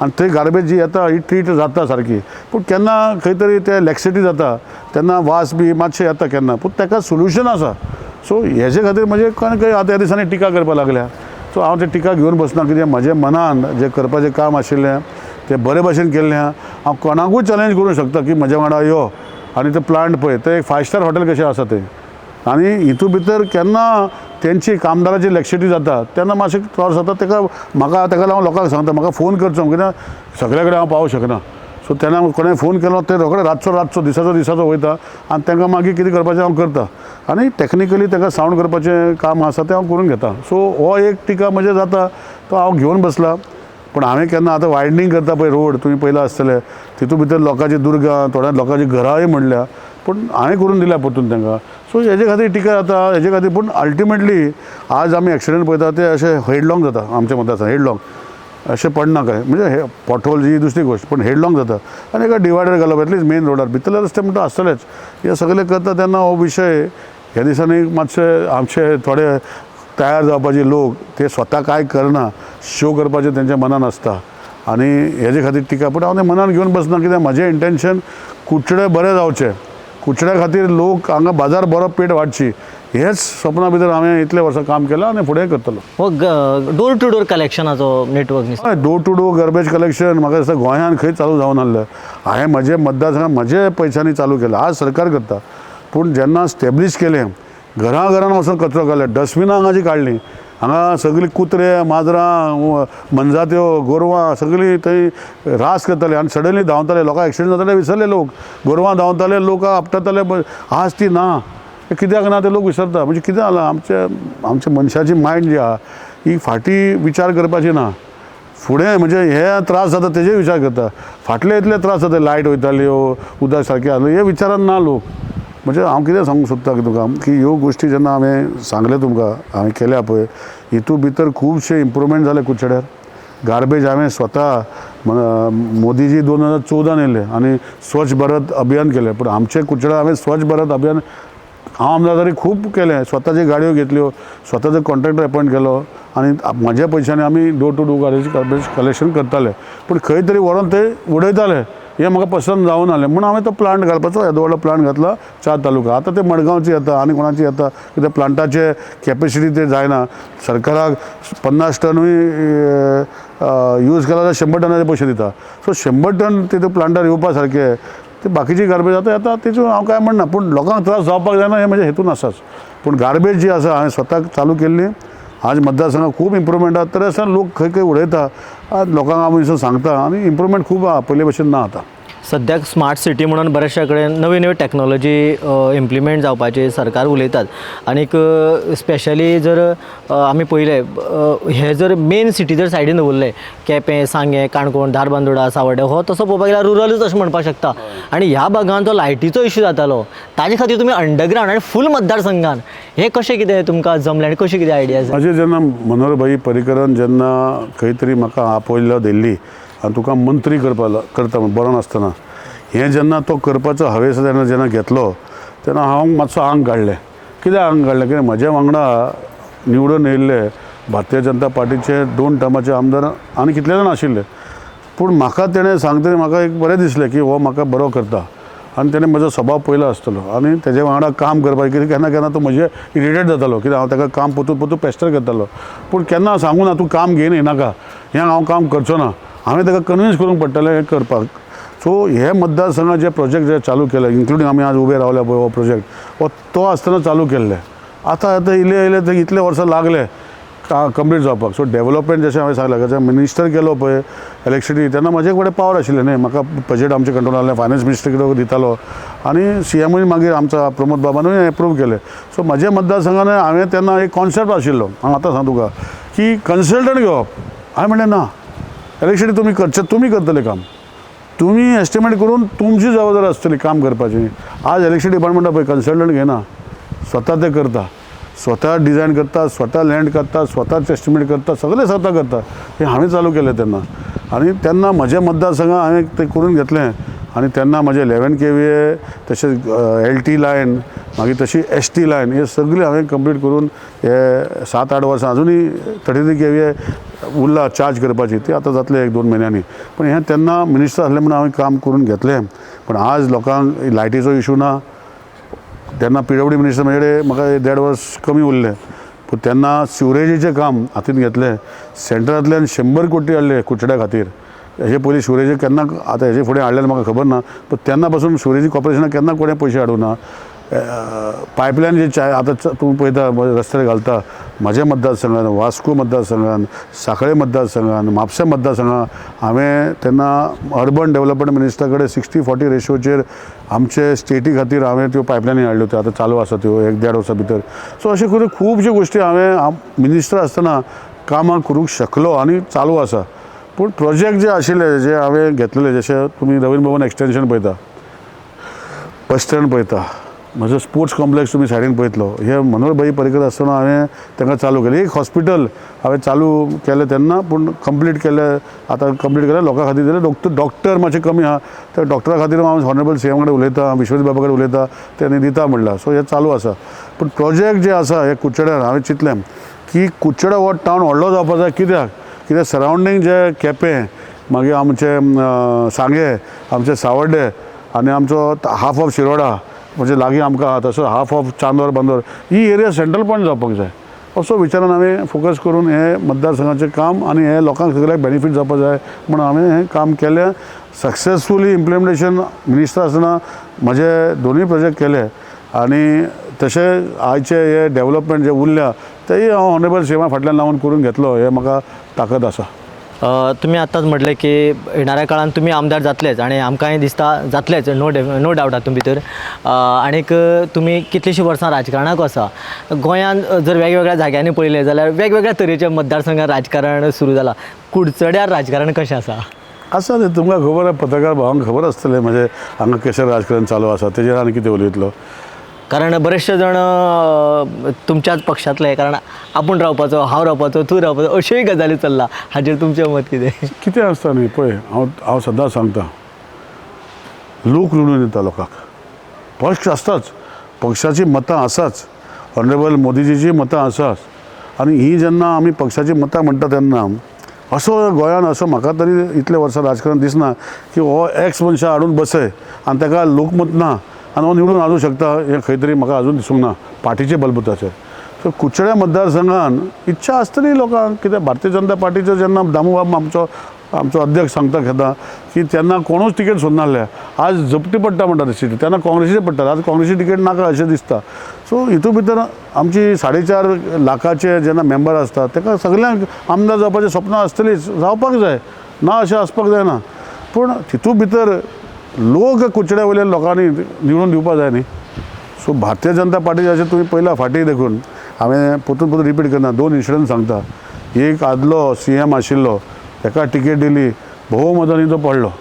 आनी थंय गार्बेज जी येता ही ट्रीट जाता सारकी, पूण केन्ना खंय तरी ते लॅक्सिटी जाता तेन्ना वास बी मातशें येता केन्ना, पूण ताका सोल्युशन आसा. सो हेजे खातीर म्हणजे कोण खंय आतां ह्या दिसांनी टिका करपाक लागल्या. सो हांव ते टिका घेवन बसना, कित्याक म्हज्या मनान जें करपाचें काम आशिल्लें तें बरे भाशेन केल्लें आहा. हांव कोणाकूय चॅलेंज करूंक शकता की म्हज्या वांगडा यो आनी तें प्लांट पळय, तें एक 5 स्टार हॉटेल कशें आसा तें. आनी हितूं भितर केन्ना तेंची कामदाराची लॅक्सिटी जाता तेन्ना मातशें त्रास जाता. ताका म्हाका ताका लागून लोकांक सांगता म्हाका फोन करचो, कित्याक सगळे कडेन हांव पावोंक शकना. सो तेन्ना कोणें फोन केलो ते रोखडे रातचो रातचो दिसाचो दिसाचो वयता आनी तांकां मागीर कितें करपाचें हांव करता आनी टॅक्निकली तांकां सावंड करपाचें काम आसा तें हांव करून घेता. सो हो एक टिका म्हजें जाता तो हांव घेवन बसला. पूण हांवें केन्ना आतां वायडनींग करता पळय रोड तुमी पळयला आसतले, तितूंत भितर लोकांची दुर्गां, थोड्या लोकांची घरांय म्हणल्या, पूण हांवें करून दिल्या परतून तांकां. सो हेजे खातीर टिका जाता हेजे खातीर. पूण अल्टिमेटली आज आमी एक्सिडंट पळयता ते अशे हेडलॉंग जाता आमच्या मतदारसंघात, हेडलॉंग अशें पडना काय म्हणजे हे पोटहोल ही दुसरी गोश्ट, पूण हेडलॉंग जाता आनी एका डिवायडर घालप एटलिस्ट मेन रोडार, भितरले रस्ते म्हणटा आसतलेच. हे सगळे करता तेन्ना हो विशय ह्या दिसांनी मातशे आमचे थोडे तयार जावपाचे लोक ते स्वता कांय करना, शो करपाचें तेंच्या मनान आसता आनी हेजे खातीर टिका. पूण हांव तें मनान घेवन बसना, कित्याक म्हजें इंटेंशन कुडचडे बरें जावचें, कुडचड्या खातीर लोक हांगा बाजार बरो पेट वाडची हेच सपना भितर हांवें इतले वर्सां काम केलां आनी फुडें करतलो. हो डोर टू डोर कलेक्शनाचो नेटवर्क न्ही? हय, door to door garbage collection म्हाका दिसता गोंयांत खंय चालू जावं नासलें. हांवें म्हजे मतदारसंघात म्हजे पयशांनी चालू केलें, आज सरकार करता. पूण जेन्ना स्टेब्लीश केलें, घरां घरान वचून कचरो काडले, डस्टबिनां हांगाची काडलीं, हांगा सगळीं कुत्रे माजरां मनजात्यो गोरवां सगळीं थंय रास करताले आनी सडनली धांवताले, लोकांक एक्सिडंट जाताले विसरले लोक, गोरवां धांवताले, लोक आपटताले. आज ती ना, कित्याक ना ते लोक विसरता. म्हणजे कितें जालां, आमचे आमच्या मनशाची मायंड जी आहा ही फाटीं विचार करपाची ना, फुडें म्हणजे हे त्रास जाता तेजेर विचार करता. फाटले इतले त्रास जाता, लायट वयताल्यो, उदक सारकें आसलें, हे विचारान ना लोक. म्हणजे हांव कितें सांगूंक सोदता की तुका की ह्यो गोश्टी जेन्ना हांवें सांगलें तुमकां हांवें केल्या पळय, हितून भितर खुबशे इम्प्रुवमेंट जाले कुडचड्यार. गार्बेज हांवें स्वता मोदीजी 2014 येयले आनी स्वच्छ भारत अभियान केलें, पूण आमचे कुडचड्यार हांवें स्वच्छ भारत अभियान हांव आमदार तरी खूब केलें, स्वताच्यो गाडयो घेतल्यो, स्वताचो कॉन्ट्रॅक्टर एपॉयंट केलो आनी म्हज्या पयशांनी आमी door to door garbage collection करताले. पूण खंय तरी व्हरोन ते उडयताले, हें म्हाका पसंत जावं नासलें म्हणून हांवें तो प्लांट घालपाचो, येदो व्हडलो प्लांट घातला 4 तालुका. आतां ते मडगांवची येता आनी कोणाची येता, कित्याक प्लांटाचे कॅपेसिटी ते जायना. सरकाराक 50 टनूय यूज केला जाल्यार 100 टनाचे पयशे दिता. सो 100 टन तितून प्लांटार येवपा सारके ते बाकीची गार्बेज आतां येता, तितून हांव कांय म्हणना, पूण लोकांक त्रास जावपाक जायना हें म्हजें हेतून आसाच. पूण गार्बेज जी आसा हांवें स्वताक चालू केल्ली, आज मतदारसंघात खूब इम्प्रुवमेंट आसा, तरी आसतना लोक खंय खंय उडयता, आज लोकांक आमी सांगता आनी इम्प्रुवमेंट खूब आहा, पयले भशेन ना आतां. सद्याक स्मार्ट सिटी म्हणून बऱ्याचशा कडेन नवी नवी टॅक्नोलॉजी इम्प्लिमेंट जावपाची सरकार उलयतात आनीक स्पेशली जर आमी पळयलें हे जर मेन सिटी जर सायडीन दवरले, केपें, सांगें, काणकोण, धारबांदोडा, सावड्डें, हो तसो पळोवपाक गेल्यार रुरलूच अशें म्हणपाक शकता. आनी ह्या भागान जो लायटीचो इशू जातालो ताजे खातीर तुमी अंडरग्रावंड आनी फूल मतदारसंघान हें कशें कितें तुमकां जमलें आनी कशी कितें आयडिया आसा? म्हजें जेन्ना मनोहर भाई पर्रीकरान जेन्ना खंय तरी म्हाका आपयल्लो दिल्ली आनी तुका मंत्री करता म्हण बरो नासतना हें जेन्ना तो करपाचो हावेस तेन्ना जेन्ना घेतलो तेन्ना हांव मातसो आंग काडलें. कित्याक आंग काडलें, कित्याक म्हज्या वांगडा निवडून येयल्ले भारतीय जनता पार्टीचे 2 टर्माचे आमदार आनी कितले जाण आशिल्ले, पूण म्हाका तेणें सांगतरी म्हाका एक बरें दिसलें की हो म्हाका बरो करता आनी तेणें म्हजो स्वभाव पळयलो आसतलो आनी तेजे वांगडा काम करपाक, कित्याक केन्ना केन्ना तो म्हजे इरिटेट जातालो, कित्याक हांव ताका काम पोतून पोतून पेस्टर करतालो, पूण केन्ना सांगू ना तूं काम घेयन येनाका, हें हांव काम करचो ना, हांवें ताका कन्विन्स करूंक पडटलें हें करपाक. सो हे मतदारसंघात जे प्रोजेक्ट जे चालू केले, इन्क्लुडींग आमी आज उबे रावले पळय हो प्रोजेक्ट हो तो आसतना चालू केल्ले, आतां आतां इल्ले इल्ले ते इतले वर्सां लागले कंप्लीट जावपाक. सो डेवलपमेंट जशें हांवें सांगलें, जशें मिनिस्टर केलो पळय इलेक्ट्रिसिटी, तेन्ना म्हजे कडेन पावर आशिल्लें न्ही, म्हाका बजेट आमचें कंट्रोल आहलें, फायनान्स मिनिस्टर कडेन दितालो आनी सी एमूय मागीर आमचो प्रमोद बाबानूय एप्रूव केलें. सो म्हज्या मतदारसंघान हांवें तेन्ना एक कॉन्सेप्ट आशिल्लो, हांव आतां सांग तुका की कन्सल्टंट घेवप, हांवें म्हणलें ना, इलेक्ट्रिसिटी तुमी करचें, तुमी करतले काम, तुमी एस्टिमेट करून तुमची जबाबदारी आसतली काम करपाची. आज इलेक्ट्रिसिटी डिपार्टमेंटा पळय कन्सल्टंट घेना, स्वता ते करता, स्वता डिजायन करता, स्वता लँड करता, स्वताच एस्टिमेट करता, सगळें स्वता करता. हें हांवें चालू केलें तेन्ना आनी तेन्ना म्हज्या मतदारसंघात हांवें तें करून घेतलें आनी तेन्ना म्हजें 11 kVA तशेंच LT line, मागीर तशी ST line, हे सगळें हांवें कंप्लीट करून हे 7-8 वर्सां अजुनूय 33 kVA उरला चार्ज करपाची, ती आतां जातले 1-2 म्हयन्यांनी. पूण हें तेन्ना मिनिस्टर आसलें म्हणून हांवें काम करून घेतलें. पूण आज लोकांक लायटीचो इशू ना. तेन्ना PWD minister म्हजे कडेन म्हाका 1.5 वर्स कमी उरलें, पूण तेन्ना सिवरेजीचें काम हातीन घेतलें, सेंट्रांतल्यान 100 कोटी हाडले कुडचड्या खातीर. हेजे पयलीं सिवरेजी केन्ना आतां हेजे फुडें हाडलें म्हाका खबर ना, पूण तेन्ना पासून सिवरेजी कॉर्पोरेशनाक केन्ना कोणें पयशे हाडूं ना. पायपलायन जे आतां तूं पळयता रस्त्यार घालता, म्हज्या मतदारसंघान, वास्को मतदारसंघान, सांखळे मतदारसंघान, म्हापशें मतदारसंघान हांवें तेन्ना अर्बन डेवलपमेंट मिनिस्टरा कडेन 60-40 रेशोचेर आमचे स्टेटी खातीर हांवें त्यो पायपलायनी हाडल्यो, त्यो आतां चालू आसा त्यो 1-1.5 वर्सां भितर. सो अशें करून खुबश्यो गोश्टी हांवें मिनिस्टर आसतना कामां करूंक शकलो आनी चालू आसा. पूण प्रोजेक्ट जे आशिल्ले जे हांवें घेतलेले, जशें तुमी रवींद्र भवन एक्सटेंशन पळयता, बस स्टँड पळयता, म्हजो स्पोर्ट्स कॉम्प्लेक्स तुमी सायडीन पळयतलो, हे मनोहर भाई पर्रीकर आसतना हांवें तांकां चालू केलें. एक हॉस्पिटल हांवें चालू केलें तेन्ना, पूण कंप्लीट केलें, आतां कंप्लीट केलें लोकां खातीर दिलें. डॉक्टर मातशें कमी आहा, त्या डॉक्टरा खातीर हांव ऑनरेबल सी एम कडेन उलयतां, विश्वजीत बाबा कडेन उलयतां, तेणी दिता म्हणलां. सो हें चालू आसा. पूण प्रोजेक्ट जे आसा हे कुडचड्यार हांवें चिंतलें की कुडचड्या हो टावन व्हडलो जावपा जाय. कित्याक कित्याक सरावंडींग जे केपें, मागीर आमचें सांगें, आमचें सावड्डें आनी आमचो हाफ ऑफ शिरोडा म्हणजे लागीं आमकां आहा, तसो हाफ ऑफ चांदोर बांदोर ही एरिया सेंट्रल पॉयंट जावपाक जाय. असो विचारान हांवें फोकस करून हे मतदारसंघाचें काम आनी हे लोकांक सगळ्याक बेनिफीट जावपाक जाय म्हूण हांवें हें काम केलें. सक्सेसफुली इम्प्लिमेंटेशन मिनिस्टर आसतना म्हजे दोनूय प्रोजेक्ट केले आनी तशें आयचे हे डेवलपमेंट जे उरल्या तेय हांव ऑनरेबल सी एमा फाटल्यान लावन करून घेतलो, हें म्हाका ताकद आसा. तुमी आत्ताच म्हटलें की येणाऱ्या काळान तुमी आमदार जातलेच आनी आमकांय दिसता जातलेच, नो डावट हातूंत भितर. आनीक तुमी कितलींशीं वर्सां राजकारणाक आसा. गोंयांत जर वेगवेगळ्या जाग्यांनी पळयलें जाल्यार वेगवेगळ्या तरेच्या मतदारसंघात राजकारण सुरू जालां. कुडचड्यार राजकारण कशें आसा? आसा तें तुमकां खबर आसा, पत्रकार भावांक खबर आसतलें म्हणजे हांगा कशें राजकारण चालू आसा तेजेर आनी कितें उलयतलो. कारण बरेचशे जण तुमच्याच पक्षांतले, कारण आपूण रावपाचो, हांव रावपाचो, तूं रावपाचो, अश्योय गजाली चल्ला. हाजेर तुमचें मत कितें? कितें आसता न्ही पळय, हांव सदां सांगता, लोक निवडून दिता लोकांक, पक्ष आसताच, पक्षाची मतां आसाच, ऑनरेबल मोदीजीची मतां आसाच. आनी ही जेन्ना आमी पक्षाची मतां म्हणटा तेन्ना असो गोंयान असो म्हाका तरी इतले वर्सां राजकारण दिसना की हो एक्स मनशां हाडून बसय आनी ताका लोकमत ना आनी हो निवडून हाडूंक शकता, हें खंय तरी म्हाका अजून दिसूंक ना पार्टीचे बलबुताचेर. सो कुडचड्या मतदारसंघान इच्छा आसतली लोकांक, कित्याक भारतीय जनता पार्टीचो जेन्ना दामूबाब आमचो अध्यक्ष सांगता घेता की तेन्ना कोणूच तिकेट सोदनासले, आज जपटी पडटा म्हणटा सीट, तेन्ना काँग्रेसीचे पडटा, आज काँग्रेसी तिकेट नाका अशें दिसता. सो हितून भितर आमची 4.5 लाखाचे जेन्ना मेंबर आसता ताका सगल्यांक आमदार जावपाचें सपनां आसतलीच, जावपाक जाय ना अशें आसपाक जायना, पूण तितून भितर लोक कुडचड्या वयल्या लोकांनी निवडून दिवपा जाय न्ही. सो भारतीय जनता पार्टी अशें तुमी पयला फाटीं देखून हांवें परतून परतून रिपीट करना, 2 इन्सिडंट सांगता. एक आदलो सी एम आशिल्लो ताका तिकेट दिली, भोवमतांनी तो पडलो,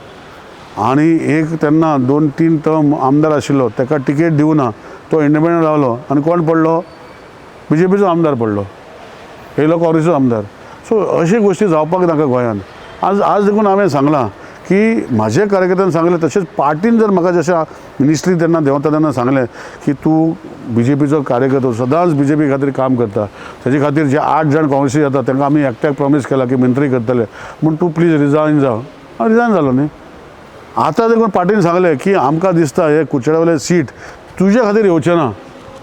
आनी एक तेन्ना 2-3 टर्म आमदार आशिल्लो ताका तिकेट दिवना, तो इंडिपेंडंट रावलो आनी कोण पडलो? बी जे पीचो आमदार पडलो, येयलो काँग्रेसीचो आमदार. सो अश्यो गोश्टी जावपाक नाका गोंयांत. आज देखून हांवें सांगलां की म्हाजे कार्यकर्त्यान सांगलें, तशेंच पार्टीन जर म्हाका जशें मिनिस्ट्री तेन्ना देंवता तेन्ना सांगलें की तूं बी जे पीचो कार्यकर्तो, सदांच बी जे पी खातीर काम करता, तेजे खातीर जे 8 जाण काँग्रेसी जाता तांकां आमी एकट्याक प्रॉमीस केला की मंत्री करतले, म्हूण तूं प्लीज रिजायन जाव. हांव रिजायन जालो न्ही. आतां देखून पार्टीन सांगलें की आमकां दिसता हे कुडचड्या वयले सीट तुजे खातीर येवचें ना,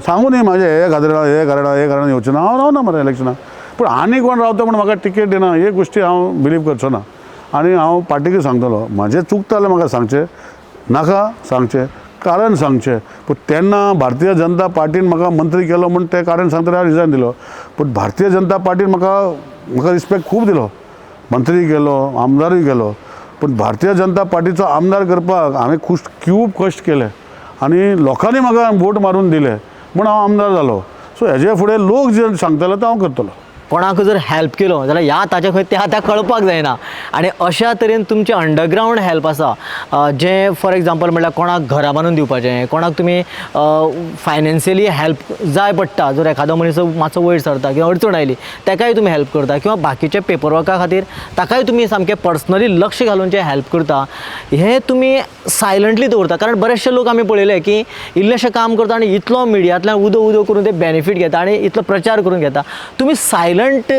सांगू न्ही म्हाजें हे खातीर हे कारण हे कारण येवचें ना, हांव रावना मरे इलेक्शनाक, पूण आनी कोण रावता म्हूण म्हाका तिकेट दिना हे गोश्टी हांव बिलीव करचो ना. आनी हांव पार्टीकूय सांगतलो म्हाजें चुकता जाल्यार म्हाका सांगचें नाका सांगचें, कारण सांगचें. पूण तेन्ना भारतीय जनता पार्टीन म्हाका मंत्री केलो म्हूण तें कारण सांगतना हांवें रिजायन दिलो, पूण भारतीय जनता पार्टीन म्हाका रिस्पेक्ट खूब दिलो, मंत्री केलो, आमदारूय केलो, पूण भारतीय जनता पार्टीचो आमदार करपाक हांवें खूब कश्ट केले आनी लोकांनी म्हाका वोट मारून दिले म्हूण हांव आमदार जालो. सो हेजे फुडें लोक जे सांगतले तो हांव करतलो. कोणाक जर हेल्प केलो जाल्यार ह्या ताच्या खंय त्या त्या कळपाक जायना, आनी अशा तरेन तुमचें अंडरग्रावंड हेल्प आसा, जें फॉर एग्जाम्पल म्हणल्यार कोणाक घरां बांदून दिवपाचें, कोणाक तुमी फायनान्शियली हेल्प जाय पडटा, जर एखादो मनीस मातसो वयर सरता किंवा अडचण आयली ताकाय तुमी हेल्प करता, किंवा बाकीचे पेपर वर्का खातीर ताकाय तुमी सामकें पर्सनली लक्ष घालून जें हेल्प करता, हें तुमी सायलंटली दवरता. कारण बरेचशे लोक आमी पळयले की इल्लेशें काम करता आनी इतलो मिडियांतल्यान उदो उदो करून ते बेनिफीट घेता आनी इतलो प्रचार करून घेता. तुमी सायलंट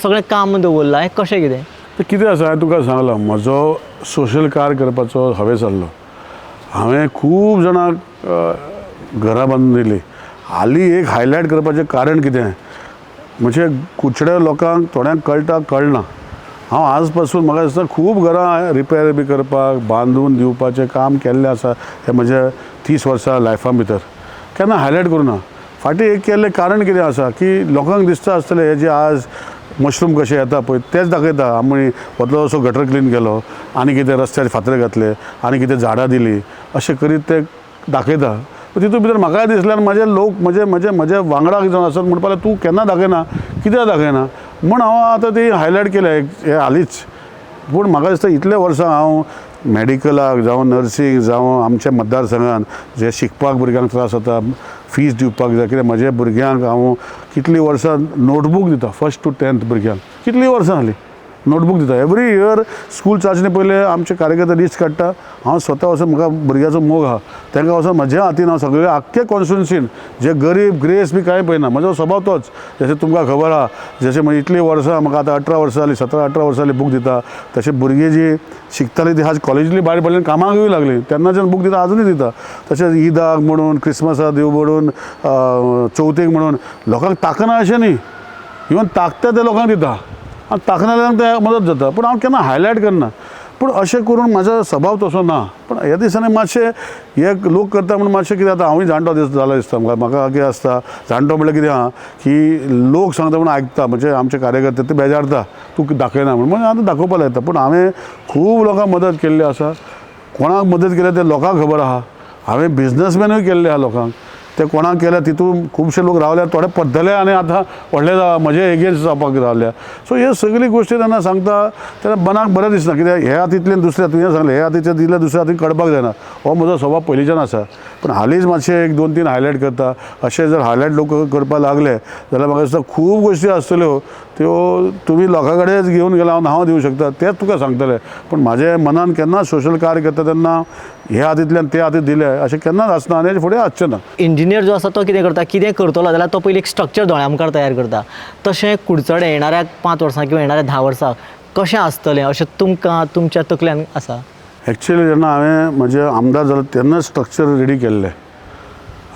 सगळें काम दवरलां, हें कशें कितें? तें कितें आसा हांवें तुका सांगलां, म्हजो सोशल कार्य करपाचो हावेस आसलो. हांवें खूब जाणांक घरां बांदून दिलीं. हालीं एक हायलायट करपाचें कारण कितें म्हणजे कुडचड्या लोकांक थोड्यांक कळटा कळना, हांव आज पासून म्हाका दिसता खूब घरां रिपेर बी करपाक बांदून दिवपाचें काम केल्लें आसा हें म्हज्या 30 वर्सां लायफा भितर केन्ना हायलायट करूं ना. फाटीं एक केल्लें कारण कितें आसा की लोकांक दिसता आसतलें हे जे आज मशरूम कशें येता पळय तेच दाखयता, आमी वतलो असो गटर क्लीन केलो आनी कितें रस्त्यार फातर घातले आनी कितें झाडां दिलीं अशें करीत ते दाखयता. तितून भितर म्हाकाय दिसलें आनी म्हाजे लोक म्हजे म्हजे म्हजे वांगडा जावन आसत म्हणपाक लागले तूं केन्ना दाखयना कित्याक दाखयना म्हूण हांव आतां ती हायलायट केल्या हे हालींच. पूण म्हाका दिसता इतले वर्सां हांव मॅडिकलाक जावं नर्सींग जावं आमच्या मतदारसंघान जे शिकपाक भुरग्यांक त्रास जाता, फीज दिवपाक जाय, कित्याक म्हज्या भुरग्यांक हांव कितलीं वर्सां नोटबूक दिता, फर्स्ट टू टेंथ भुरग्यांक कितलीं वर्सां जालीं नोटबूक दिता. एवरी इयर स्कूल चांचणे पयलें आमचे कार्यकर्ते लिस्ट काडटा, हांव स्वता वचून, म्हाका भुरग्याचो मोग आहा, तांकां वचोन म्हज्या हातीन हांव सगळे आख्खे कॉन्स्टिट्युन्सीन जे गरीब ग्रेस बी कांय पळयना, म्हजो स्वभाव तोच. जशें तुमकां खबर आहा, जशें म्हजी इतलीं वर्सां, म्हाका आतां 18 वर्सां जालीं, 17-18 वर्सां जालीं बूक दिता, तशें भुरगीं जी शिकतालीं ती आज कॉलेजींतली भायर पडली, कामाकूय लागली, तेन्नाच्यान बूक दिता, आजुनूय दिता. तशेंच ईदाक म्हणून, क्रिसमसाक दिवं म्हणून, चवथीक म्हणून, लोकांक ताकना अशें न्ही, इवन ताकता ते लोकांक दिता आनी ताकना जाल्यार ते मदत जाता, पूण हांव केन्ना हायलायट करना. पूण अशें करून म्हाजो स्वभाव तसो ना. पूण ह्या दिसांनी मातशें हे लोक करता म्हूण मातशें कितें जाता, हांवूय जाणटो दीस जालो दिसता म्हाका. म्हाका कितें आसता, जाणटो म्हणल्यार कितें आहा की लोक सांगता म्हूण आयकता, म्हणजे आमचे कार्यकर्ते ते बेजारता, तूं दाखयना म्हूण, म्हणून आतां दाखोवपाक लायता. पूण हांवें खूब लोकांक मदत केल्ली आसा, कोणाक मदत केल्या ते लोकांक खबर आहा. हांवें बिजनसमॅनूय केल्ले आहा लोकांक, ते कोणाक केल्या तितून खुबशे लोक रावल्या, थोडे पडटले आनी आतां व्हडले म्हजे एगेन्स्ट जावपाक रावल्या. सो ह्यो सगळी गोश्टी जेन्ना सांगता तेन्ना मनाक बरें दिसना, कित्याक ह्या हातींतल्यान दुसऱ्या, तुवें सांगलें, ह्या हातीचें दिलें दुसऱ्या हातीन कडपाक जायना, हो म्हजो स्वभाव पयलींच्यान आसा. पूण हालींच मातशें 1-2-3 हायलायट करता, अशें जर हायलायट लोक करपाक लागले जाल्यार म्हाका दिसता खूब गोश्टी आसतल्यो त्यो तुमी लोकां कडेन घेवन गेल्यार हांव नांव दिवं शकता, तेंच तुका सांगतले. पूण म्हाजे मनान केन्ना सोशल कार्य करता तेन्ना हे हातींतल्यान ते हातींत दिले अशें केन्नाच आसना आनी फुडें आसचें ना. इंजिनियर जो आसा तो कितें करता, कितें करतलो जाल्यार तो पयलीं एक स्ट्रक्चर दोळ्या मुखार तयार करता. तशें कुडचडें येणाऱ्या 5 वर्सां किंवा येणाऱ्या 10 वर्सां कशें आसतलें अशें तुमकां तुमच्या तकल्यान आसा? एक्चुअली जेन्ना हांवें म्हजे आमदार जालो तेन्नाच स्ट्रक्चर रेडी केल्लें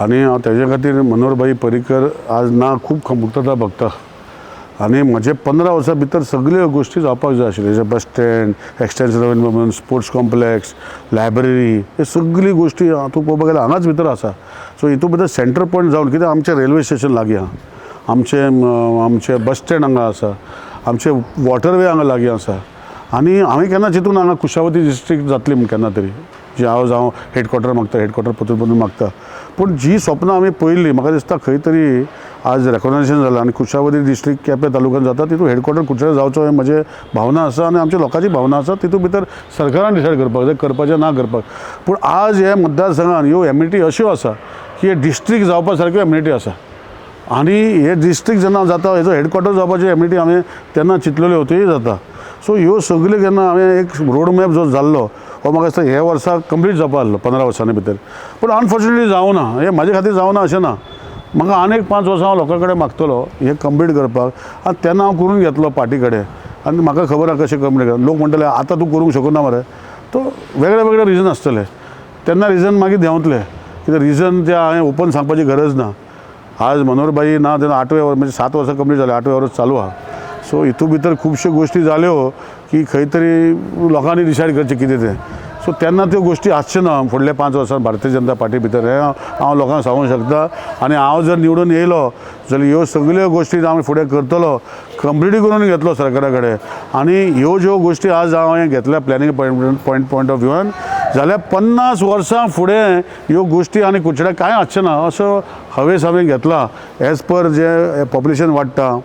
आनी हांव तेजे खातीर मनोहरभाई पर्रीकर आज ना खूब खमुक्तता भोगता. आनी म्हजे 15 वर्सां भितर सगळ्यो गोश्टी जावपाक जाय आशिल्ल्यो, जशें बस स्टँड, एक्सटेंशन म्हणून, स्पोर्ट्स कॉम्प्लेक्स, लायब्ररी, हे सगळी गोश्टी तूं पळोवपाक गेल्यार हांगाच भितर आसा. सो हितून भितर सेंटर पॉयंट जावन, कित्याक आमचें रेल्वे स्टेशन लागीं आहा, आमचें आमचें बस स्टँड हांगा आसा, आमचें वॉटरवे हांगा लागीं आसा. आनी हांवें केन्ना चिंतून हांगा कुशावती डिस्ट्रिक्ट जातली म्हूण केन्ना तरी, जी हांव जावं हेडक्वॉर्टर मागता, हेडक्वॉर्टर परतून परतून मागता. पूण जी स्वप्नां आमी पळयल्ली, म्हाका दिसता खंय तरी आज रेकोगनायझेशन जालां आनी कुशावती डिस्ट्रिक्ट केपें तालुक्यान जाता, तितून हेडक्वॉर्टर कुडचडें जावचो हें म्हजें भावना आसा आनी आमच्या लोकांची भावना आसा. तितून भितर सरकारान डिसायड करपाक जाय, करपाचें ना करपाक. पूण आज हे मतदारसंघान ह्यो एम्युनिटी अश्यो आसा की हे डिस्ट्रिक्ट जावपा सारक्यो एम्युनिटी आसा आनी हे डिस्ट्रिक्ट जेन्ना जाता हेजो हेडक्वॉर्टर जावपाची एम्युनिटी हांवें तेन्ना चिंतलेल्यो, त्योय जाता. सो ह्यो सगल्यो जेन्ना हांवें एक रोड मॅप जो जाल्लो हो म्हाका दिसता हे वर्सा कंप्लीट जावपा आसलो 15 वर्सांनी भितर, पूण अनफॉर्चुनेटली जावना. हें म्हाजे खातीर जावना अशें ना, म्हाका आनीक 5 वर्सां हांव लोकां कडेन मागतलो हें कंप्लीट करपाक आनी तेन्ना हांव करून घेतलो पार्टी कडेन आनी म्हाका खबर आहा कशें कंप्लीट कर. लोक म्हणटले आतां तूं करूंक शकना मरे, तो वेगळे वेगळे रिजन आसतले, तेन्ना रिजन मागीर देंवतले, कित्याक रिजन ते हांवें ओपन सांगपाची गरज ना. आज मनोहरभाई ना तेन्ना 8वें वर्स, म्हणजे 7 वर्सां कंप्लीट जालें, 8वें वर्स चालू आहा. सो हितून भितर खुबश्यो गोश्टी जाल्यो की खंय तरी लोकांनी डिसायड करचें कितें तें. सो तेन्ना त्यो गोश्टी आसच्यो ना फुडल्या 5 वर्सां भारतीय जनता पार्टी भितर, हें हांव लोकांक सांगूंक शकता. आनी हांव जर निवडून येयलो जाल्यार ह्यो सगल्यो गोश्टी हांव फुडें करतलो, कंप्लीट करून घेतलो सरकारा कडेन. आनी ह्यो ज्यो गोश्टी आज हांवें घेतल्या प्लॅनिंग पॉयंट ऑफ व्यूआन, जाल्यार 50 वर्सां फुडें ह्यो गोश्टी आनी कुडचड्यार कांय आसचें ना असो हवेस हांवें घेतला. एज पर जे पॉप्युलेशन वाडटा,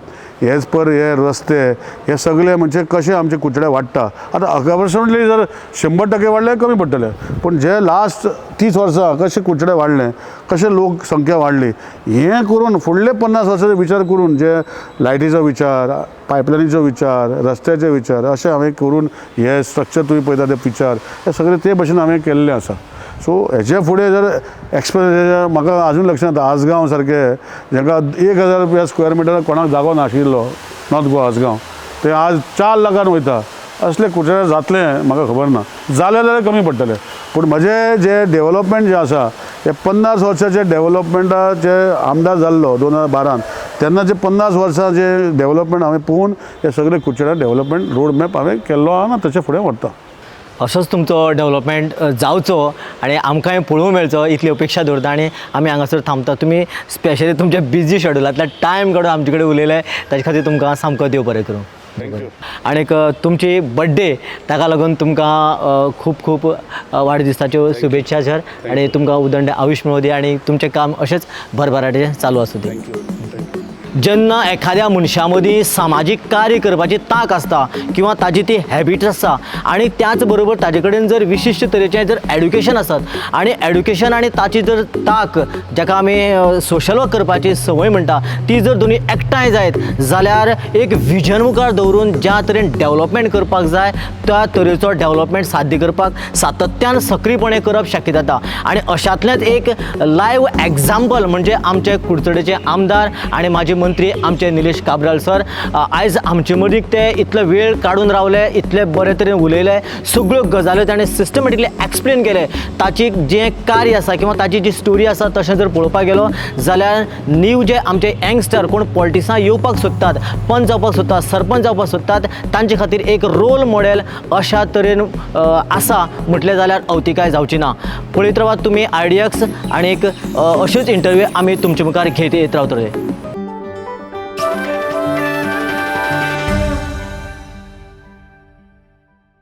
एज पर हे रस्ते हे सगळे म्हणजे कशें आमचे कुडचड्यार वाडटा. आतां अप्रॉक्सिमेटली जर 100% वाडले कमी पडटले, पूण जे लास्ट 30 वर्सां कशें कुडचड्यार वाडलें, कशें लोकसंख्या वाडली, हें करून फुडले 50 वर्सांचो विचार करून जे लायटीचो विचार, पायपलायनीचो विचार, रस्त्याचे विचार, अशें हांवें करून हे स्ट्रक्चर तुमी पळयता ते विचार हे सगळे ते भशेन हांवें केल्ले आसा. सो हेजे फुडें जर एक्सप्रेस म्हाका आजून लक्षांत येता, आसगांव सारकें जाका 1000 रुपया स्क्वेअर मिटर कोणाक जागो नाशिल्लो, नॉर्थ गोवा आसगांव, ते आज 4 लाखान वयता. असले कुडचड्यार जातलें म्हाका खबर ना, जालें जाल्यार कमी पडटलें. पूण म्हजें जें डेवलपमेंट जें आसा हे 50 वर्साचे डेवलपमेंटाचे आमदार जाल्लो 2012 तेन्ना जे 50 वर्सां जे डेवलपमेंट हांवें पळोवन हे सगळे कुडचड्यार डेवलपमेंट रोड मॅप हांवें केल्लो आहा ना तशें फुडें व्हरता. असोच तुमचो डेवलपमेंट जावचो आनी आमकांय पळोवंक मेळचो इतली अपेक्षा दवरता आनी आमी हांगासर थांबता. तुमी स्पेशली तुमच्या बिजी शेड्युलांतल्यान टायम काडून आमचे कडेन उलयले ताजे खातीर तुमकां सामको देव बरें करूं. आनीक तुमची बड्डे ताका लागून तुमकां खूब खूब वाडदिसाच्यो शुभेच्छा सर, आनी तुमकां उदंड आयुश्य मेळूं दी आनी तुमचें काम अशेंच भरभराटीचें चालू आसूं दी. जेन्ना एखाद्या मनशा मदीं सामाजीक कार्य करपाची तांक आसता किंवा ताजी ती हॅबिट्स आसता आनी त्याच बरोबर ताजे कडेन जर विशिश्ट तरेचें जर एड्युकेशन आसत आनी एड्युकेशन आनी ताची जर तांक, जाका आमी सोशल वर्क करपाची संवय म्हणटा, ती जर दोनी एकठांय जायत जाल्यार एक विजन मुखार दवरून ज्या तरेन डेवलपमेंट करपाक जाय त्या तरेचो डेवलपमेंट साध्य करपाक सातत्यान सक्रीयपणे करप शक्य जाता. आनी अशांतलेंच एक लायव एग्जाम्पल म्हणजे आमचे कुडचडेचे आमदार आनी माजी मंत्री आमचे निलेश काब्राल सर. आयज आमचे मदीं ते इतलो वेळ काडून रावले, इतले बरे तरेन उलयले, सगळ्यो गजाल्यो ताणें सिस्टमॅटिकली एक्सप्लेन केले. ताची जें कार्य आसा किंवा ताची जी स्टोरी आसा, तशें जर पळोवपाक गेलो जाल्यार न्यू जे आमचे यंगस्टर कोण पॉलिटिक्सां येवपाक सोदतात, पंच जावपाक सोदतात, सरपंच जावपाक सोदतात, तांचे खातीर एक रोल मॉडेल अशा तरेन आसा म्हटलें जाल्यार अवतिकाय जावची ना. पळयत रावात तुमी आयडियक्स आनी एक अश्योच इंटरव्यू आमी तुमचे मुखार घेत येत रावतले.